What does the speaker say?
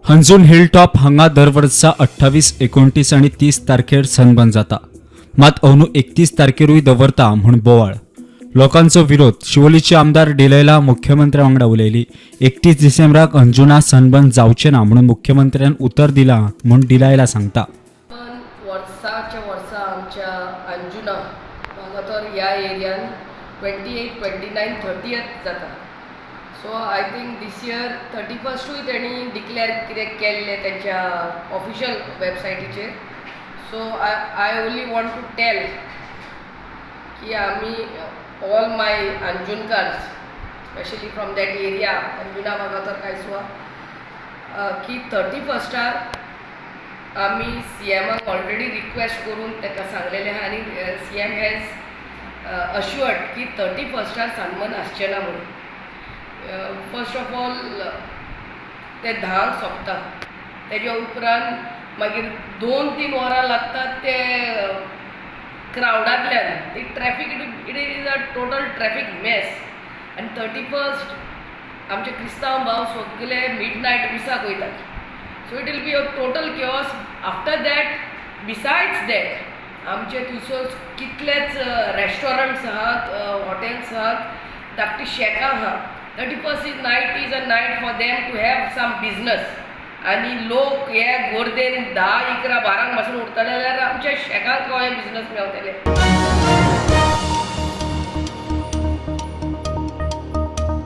हंजून hilltop हांगा दर वर्सा 28, 29 आनी 30 तारखेर सनबर्न जाता. मात अंदू 31 तारखेरूय दवरता म्हूण बोवाळ, लोकांचो विरोध. शिवोलीचे आमदार डिलैला मुख्यमंत्र्या वांगडा उलयली. 31 डिसेंबराक अंजुना सनबर्न जावचे ना म्हणून मुख्यमंत्र्यान उतर दिलां म्हूण डिलायला सांगता. पण वर्साच्या वर्सा आमच्या अंजुना वागातोर ह्या एरियान 28, 29, 30th जाता. So I think this year 31स्टूय तेणी डिक्लेअर कितें केल्लें तेंच्या ऑफिशियल वेबसायटीचेर. So I only want to tell की आमी all my Anjunkars, specially from that area, Anjuna, Vagator, Caisua, की थर्टी फस्टार आमी सी एमाक ऑलरेडी रिक्वेस्ट करून ताका सांगलेलें आहा आनी सी एम हॅज अश्युअर्ड की थर्टी फस्टार सनबर्न आसचें ना म्हणून. फर्स्ट ऑफ ऑल, ते 10क सोंपता. तेज्या उपरांत मागीर 2-3 वरां लागतात ते क्रावडांतल्यान ती traffic, it is a total traffic mess. आनी थर्टी फर्स्ट आमचे क्रिस्तांव भाव सगले मिड नायट मिसाक वयतात, so it will be a total chaos after that. Besides that, आमचे थंयसर कितलेच रेस्टॉरंट्स आहात, हॉटेल्स आहात, धाकटी शॅकां आहा. 31st is night is a night for them to have some business. आनी लोक हे गर्देन 10, 11, 12ंक पासून उरतले जाल्यार आमच्या शॅकांक कशें बिजनस मेवतले?